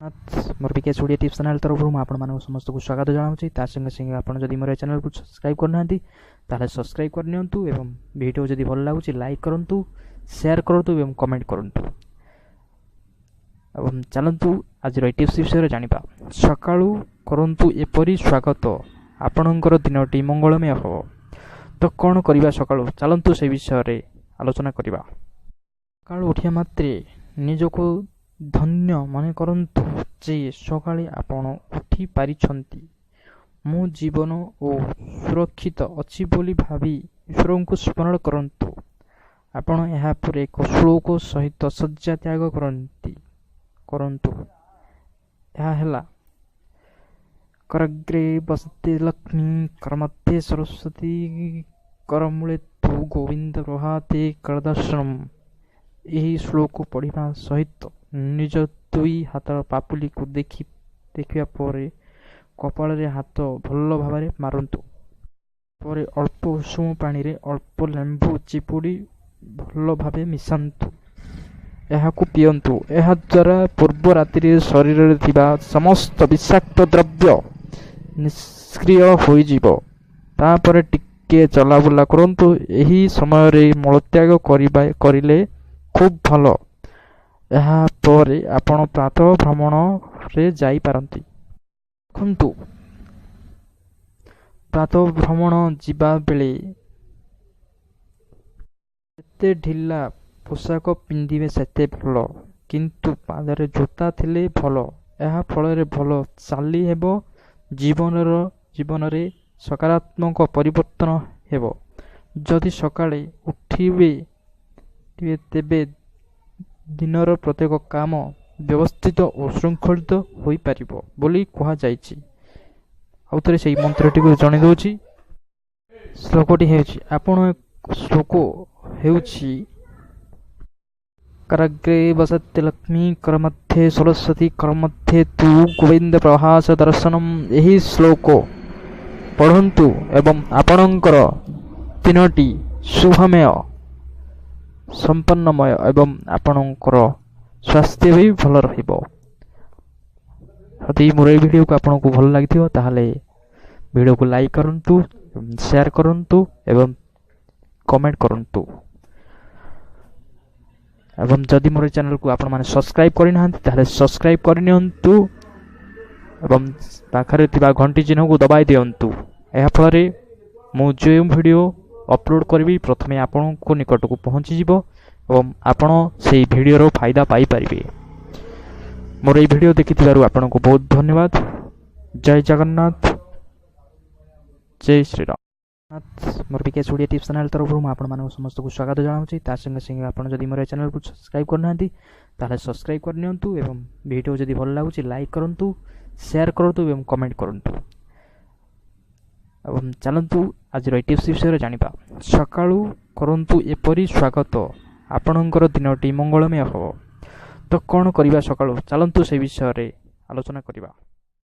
ମୋର ବିକାଶ Odia tips channel ତରଫରୁ ମୁଁ ଆପଣମାନଙ୍କୁ ସମସ୍ତଙ୍କୁ ସ୍ୱାଗତ ଜଣାଉଛି। ତା ସଙ୍ଗେ ସଙ୍ଗେ ଆପଣ ଯଦି ମୋର ଏ ଚ୍ୟାନେଲକୁ ସବସ୍କ୍ରାଇବ୍ କରିନାହାନ୍ତି, ତାହେଲେ ସବସ୍କ୍ରାଇବ୍ କରିନିଅନ୍ତୁ ଏବଂ ଭିଡ଼ିଓ ଯଦି ଭଲ ଲାଗୁଛି, ଲାଇକ୍ କରନ୍ତୁ, ସେୟାର କରନ୍ତୁ ଏବଂ କମେଣ୍ଟ କରନ୍ତୁ। ଏବଂ ଚାଲନ୍ତୁ, ଆଜିର ଏ ଟିପ୍ସ ବିଷୟରେ ଜାଣିବା। ସକାଳୁ କରନ୍ତୁ ଏପରି ସ୍ୱାଗତ, ଆପଣଙ୍କର ଦିନଟି ମଙ୍ଗଳମୟ ହେବ। ତ କ'ଣ କରିବା ସକାଳୁ, ଚାଲନ୍ତୁ ସେ ବିଷୟରେ ଆଲୋଚନା କରିବା। ସକାଳୁ ଉଠିବା ମାତ୍ରେ ନିଜକୁ ଧନ୍ୟ ମନେ କରନ୍ତୁ ଯେ ସକାଳେ ଆପଣ ଉଠି ପାରିଛନ୍ତି। ମୁଁ ଜୀବନ ଓ ସୁରକ୍ଷିତ ଅଛି ବୋଲି ଭାବି ଈଶ୍ୱରଙ୍କୁ ସ୍ମରଣ କରନ୍ତୁ। ଆପଣ ଏହାପରେ ଏକ ଶ୍ଲୋକ ସହିତ ଶଯ୍ୟା ତ୍ୟାଗ କରନ୍ତୁ। ଏହା ହେଲା, କରାଗ୍ରେ ବସତେ ଲକ୍ଷ୍ମୀ, କରମଧ୍ୟେ ସରସ୍ୱତୀ, କରମୂଳେ ତୁ ଗୋବିନ୍ଦ ପ୍ରଭାତେ କରଦର୍ଶନମ। ଏହି ଶ୍ଲୋକ ପଢ଼ିବା ସହିତ ନିଜ ଦୁଇ ହାତର ପାପୁଲିକୁ ଦେଖିବା ପରେ କପାଳରେ ହାତ ଭଲ ଭାବରେ ମାରନ୍ତୁ। ପରେ ଅଳ୍ପ ଉଷୁମ ପାଣିରେ ଅଳ୍ପ ଲେମ୍ବୁ ଚିପୁଡ଼ି ଭଲ ଭାବେ ମିଶାନ୍ତୁ, ଏହାକୁ ପିଅନ୍ତୁ। ଏହାଦ୍ୱାରା ପୂର୍ବ ରାତିରେ ଶରୀରରେ ଥିବା ସମସ୍ତ ବିଷାକ୍ତ ଦ୍ରବ୍ୟ ନିଷ୍କ୍ରିୟ ହୋଇଯିବ। ତାପରେ ଟିକେ ଚଲାବୁଲା କରନ୍ତୁ। ଏହି ସମୟରେ ମଳତ୍ୟାଗ କରିଲେ ଖୁବ୍ ଭଲ। ଏହାପରେ ଆପଣ ପ୍ରାତଃ ଭ୍ରମଣରେ ଯାଇପାରନ୍ତି। ଦେଖନ୍ତୁ, ପ୍ରାତଃ ଭ୍ରମଣ ଯିବା ବେଳେ ଯେତେ ଢିଲା ପୋଷାକ ପିନ୍ଧିବେ ସେତେ ଭଲ, କିନ୍ତୁ ପାଦରେ ଜୋତା ଥିଲେ ଭଲ। ଏହା ଫଳରେ ଭଲ ଚାଲି ହେବ, ଜୀବନରେ ସକାରାତ୍ମକ ପରିବର୍ତ୍ତନ ହେବ। ଯଦି ସକାଳେ ଉଠିବେ, ତେବେ ଦିନର ପ୍ରତ୍ୟେକ କାମ ବ୍ୟବସ୍ଥିତ ଓ ଶୃଙ୍ଖଳିତ ହୋଇପାରିବ ବୋଲି କୁହାଯାଇଛି। ଆଉ ଥରେ ସେଇ ମନ୍ତ୍ରଟିକୁ ଜଣାଇ ଦେଉଛି। ଶ୍ଲୋକଟି ହେଉଛି, ଆପଣ ଶ୍ଲୋକ ହେଉଛି, କରାଗ୍ରେ ବସତେ ଲକ୍ଷ୍ମୀ, କରମଧ୍ୟେ ସରସ୍ୱତୀ, କରମଧ୍ୟେ ତୁ ଗୋବିନ୍ଦ ପ୍ରଭାସ ଦର୍ଶନମ। ଏହି ଶ୍ଲୋକ ପଢ଼ନ୍ତୁ ଏବଂ ଆପଣଙ୍କର ଦିନଟି ଶୁଭମୟ, ସମ୍ପନ୍ନମୟ ଏବଂ ଆପଣଙ୍କର ସ୍ୱାସ୍ଥ୍ୟ ବି ଭଲ ରହିବ। ଯଦି ମୋର ଏଇ ଭିଡ଼ିଓକୁ ଆପଣଙ୍କୁ ଭଲ ଲାଗିଥିବ, ତାହେଲେ ଭିଡ଼ିଓକୁ ଲାଇକ୍ କରନ୍ତୁ, ସେୟାର କରନ୍ତୁ ଏବଂ କମେଣ୍ଟ କରନ୍ତୁ। ଏବଂ ଯଦି ମୋର ଏ ଚ୍ୟାନେଲକୁ ଆପଣମାନେ ସବସ୍କ୍ରାଇବ୍ କରିନାହାନ୍ତି, ତାହେଲେ ସବସ୍କ୍ରାଇବ୍ କରିନିଅନ୍ତୁ ଏବଂ ପାଖରେ ଥିବା ଘଣ୍ଟି ଚିହ୍ନକୁ ଦବାଇ ଦିଅନ୍ତୁ। ଏହାଫଳରେ ମୁଁ ଯେଉଁ ଭିଡ଼ିଓ ଅପଲୋଡ଼ କରିବି, ପ୍ରଥମେ ଆପଣଙ୍କ ନିକଟକୁ ପହଞ୍ଚିଯିବ ଏବଂ ଆପଣ ସେଇ ଭିଡ଼ିଓର ଫାଇଦା ପାଇପାରିବେ। ମୋର ଏଇ ଭିଡ଼ିଓ ଦେଖିଥିବାରୁ ଆପଣଙ୍କୁ ବହୁତ ଧନ୍ୟବାଦ। ଜୟ ଜଗନ୍ନାଥ, ଜୟ ଶ୍ରୀରାମ। ମୋର ବିକାଶ ଓଡ଼ିଆ ଟିପ୍ସ ଚ୍ୟାନେଲ୍ ତରଫରୁ ମୁଁ ଆପଣମାନଙ୍କୁ ସମସ୍ତଙ୍କୁ ସ୍ୱାଗତ ଜଣାଉଛି। ତା ସଙ୍ଗେ ସଙ୍ଗେ ଆପଣ ଯଦି ମୋର ଏ ଚ୍ୟାନେଲକୁ ସବସ୍କ୍ରାଇବ୍ କରିନାହାନ୍ତି, ତାହେଲେ ସବସ୍କ୍ରାଇବ୍ କରିନିଅନ୍ତୁ ଏବଂ ଭିଡ଼ିଓ ଯଦି ଭଲ ଲାଗୁଛି, ଲାଇକ୍ କରନ୍ତୁ, ସେୟାର କରନ୍ତୁ ଏବଂ କମେଣ୍ଟ କରନ୍ତୁ। ଏବଂ ଚାଲନ୍ତୁ, ଆଜିର ଏ ଟିପ୍ସ ବିଷୟରେ ଜାଣିବା। ସକାଳୁ କରନ୍ତୁ ଏପରି ସ୍ୱାଗତ, ଆପଣଙ୍କର ଦିନଟି ମଙ୍ଗଳମୟ ହେବ। ତ କ'ଣ କରିବା ସକାଳୁ, ଚାଲନ୍ତୁ ସେ ବିଷୟରେ ଆଲୋଚନା କରିବା।